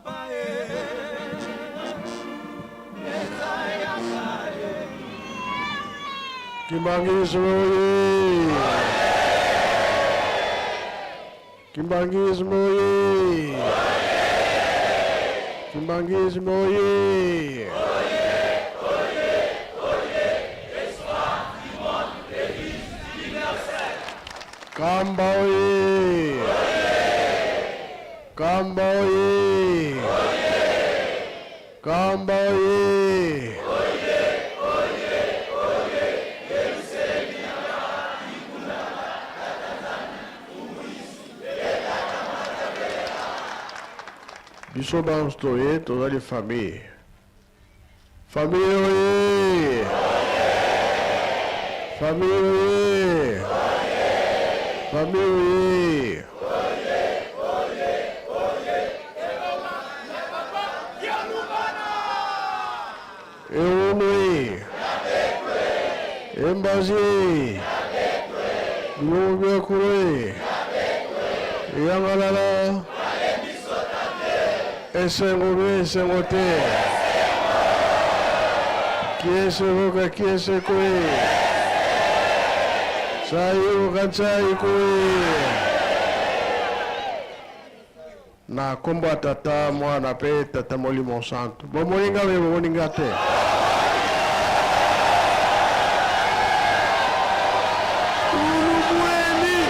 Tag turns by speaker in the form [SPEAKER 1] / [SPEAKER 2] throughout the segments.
[SPEAKER 1] papa e
[SPEAKER 2] Kimbanguisme oye! Kimbanguisme oye! Kimbanguisme oye! Kamba oye! Kamba oye! Kamba oye! Biso banso toye tozali famille. Famille oye! Famille oye! Famille oye! Ewumwe! Embazi! Bilongo bya kure! Eyangalala! Esengo be esengo te! Kiese boka kiese kwe! Sai boka ntsai kwe! Na nkombo ya Tata, Mwana mpe Tata Molimo Santu. Bomoni nga mpe bomoni nga te. Ulumweni!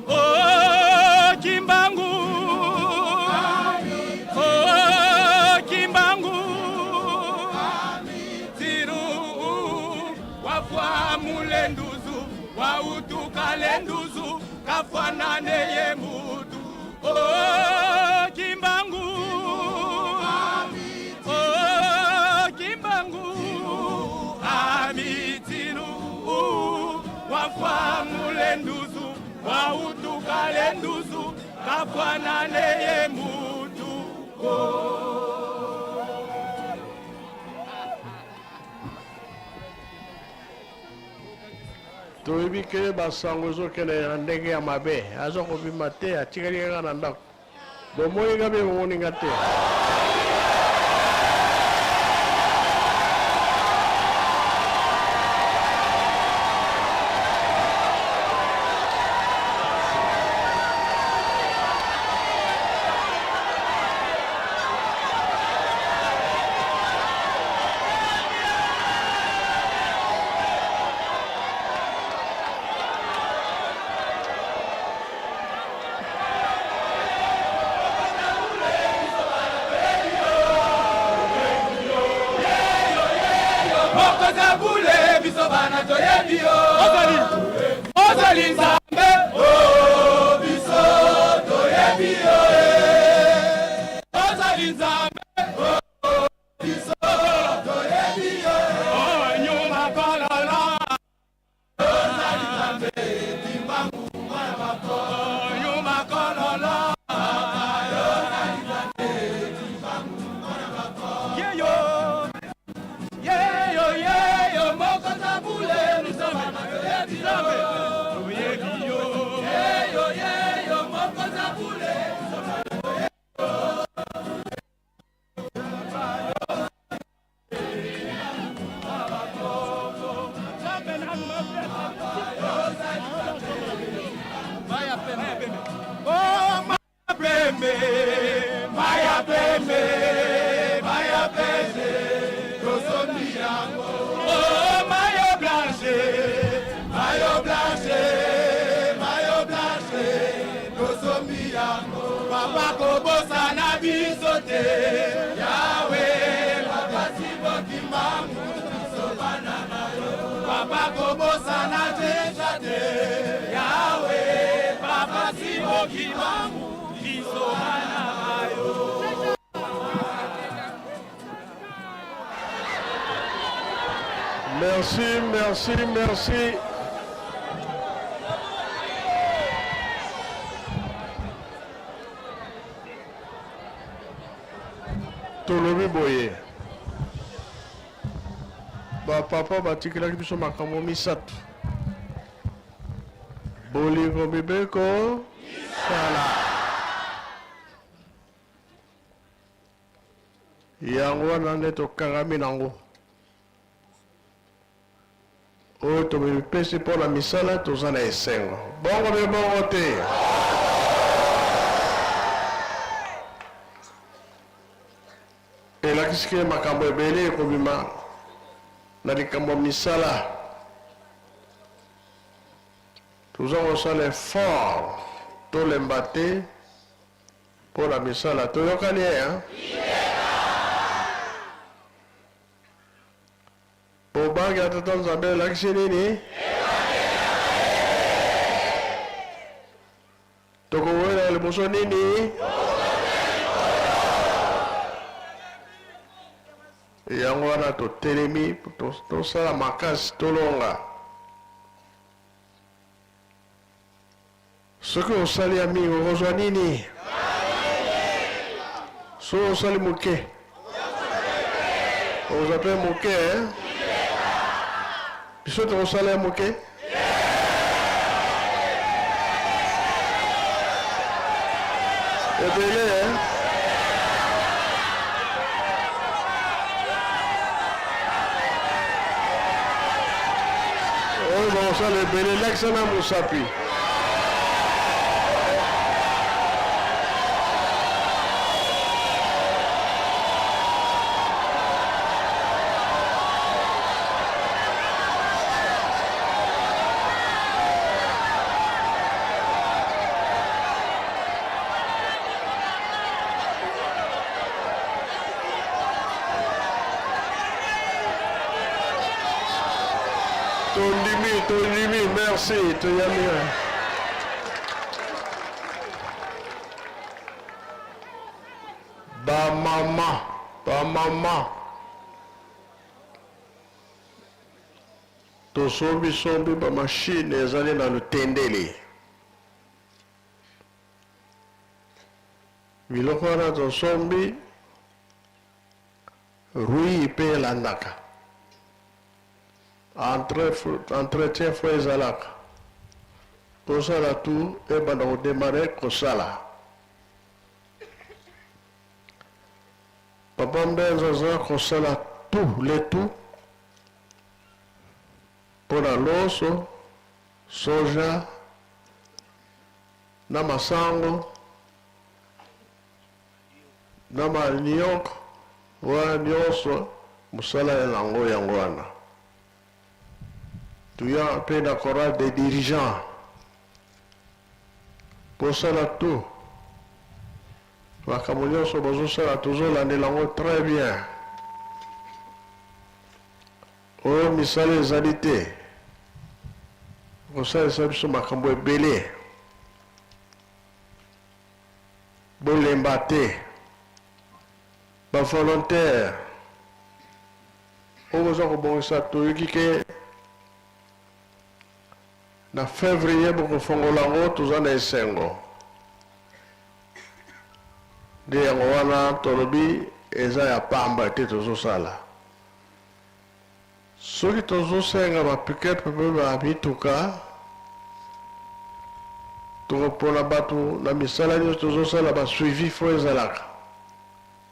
[SPEAKER 1] Oh, Kimbangu. Oh, Kimbangu. Tiru wafwa mulenduzu wautuka lenduzu kafanane ye mutu. Oh, Kimbangu. Oh, Kimbangu. Amitiru wafwa mulenduzu wautuka lenduzu kafanane ye mutu.
[SPEAKER 2] Toyebi ke basango ezokende na ndenge ya mabe, aza kobima te, atikali kaka na ndako. Bomoni nga mpe bomoni nga te.
[SPEAKER 1] Mokonzi bule biso bana toyebi yo. Ozali ozali Nzambe. Oh, biso toyebi yo. Ozali Nzambe. Oh, biso toyebi yo. Oh, nyuma kololo. Ozali Nzambe Kimbangu mwana bako. Nyuma kololo. Ozali Nzambe Kimbangu mwana bako. Yeyo. Yeyo yeyo mokonzi bule biso bana toyebi yo. Toyebi yo. Yeyo yeyo mokonzi bule. Papa kobosana biso te Yawe Papa Simon Kimbangu biso bana na yo Papa kobosana deja te Yawe Papa Simon Kimbangu biso bana na yo.
[SPEAKER 2] Merci, merci, merci. Tolobi boye, bapapa batikelaki biso makambo misato: bolingo, mibeko, sala. Yango wana nde tokangami nango. Oyo tomipesi mpo na misala, toza na esengo. Bongo mpe bongo te. Elakisi ke makambo ebele ekobima na likambo ya misala. Toza kosala effort, tolemba te mpo na misala. Toyokani ye? Bobangi ya Tata Nzambe elakisi nini? Tokowela liboso nini? Yango wana totelemi, tosala makasi, tolonga. Soki osali ya mingi okozwa nini? Soki osali moke okozwa mpe moke. Eh? Biso tokosala ya moke. Ebele, eh? Oyo bakosala ebele, lakisa na mosapi. Tondimi, tondimi, merci, toyami. Bamama, bamama, tosombisombi bamashine ezali na lutendele. Biloko wana tosombi, rui mpe elandaka. Entretien fo ezalaka. Tosala tu ebanda kodemare kosala. Papa Mbenza aza kosala tout le tout mpo na loso, soja na masango na manioko wana nyonso, mosala ya nango yango wana. Toya mpe na chorale des dirigeants, bosala tout, makambo nyonso bozosala tozolandela yango très bien. Oyo misala ezali te kosalisa biso makambo ebele. Bolemba te, bavolontaire oyo boza kobongisa, toyoki ke na février bokofongola yango, toza na esengo. Nde yango wana tolobi eza ya pamba te tozosala. Soki tozosenga ba pick-up mpe ba mituka, tokopona bato na misala nyonso tozosala, ba suivi fo ezalaka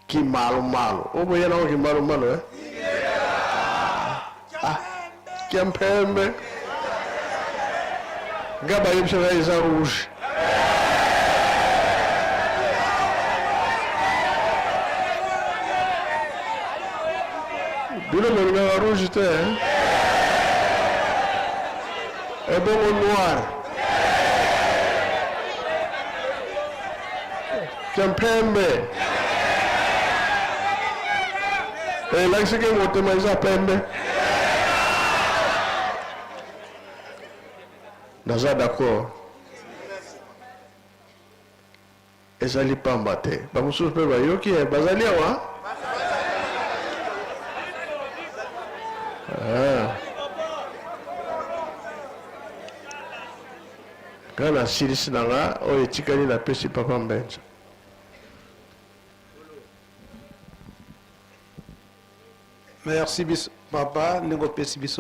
[SPEAKER 2] kimalumalu. Oyo boya nango kimalumalu, eh? Ah, kiampembe nga bayebisaka eza rouge. Bino bolingaka rouge te, eh? Ebongo noir? Kimpembe elakisi ke motema eza pembe. Naza d'accord, ezali pamba te. Bamosusu mpe bayoki eh, bazali awa. Ah. Nga nasilisi na nga oyo etikali napesi papa Mbenza.
[SPEAKER 3] Merci biso papa ndenge opesi biso.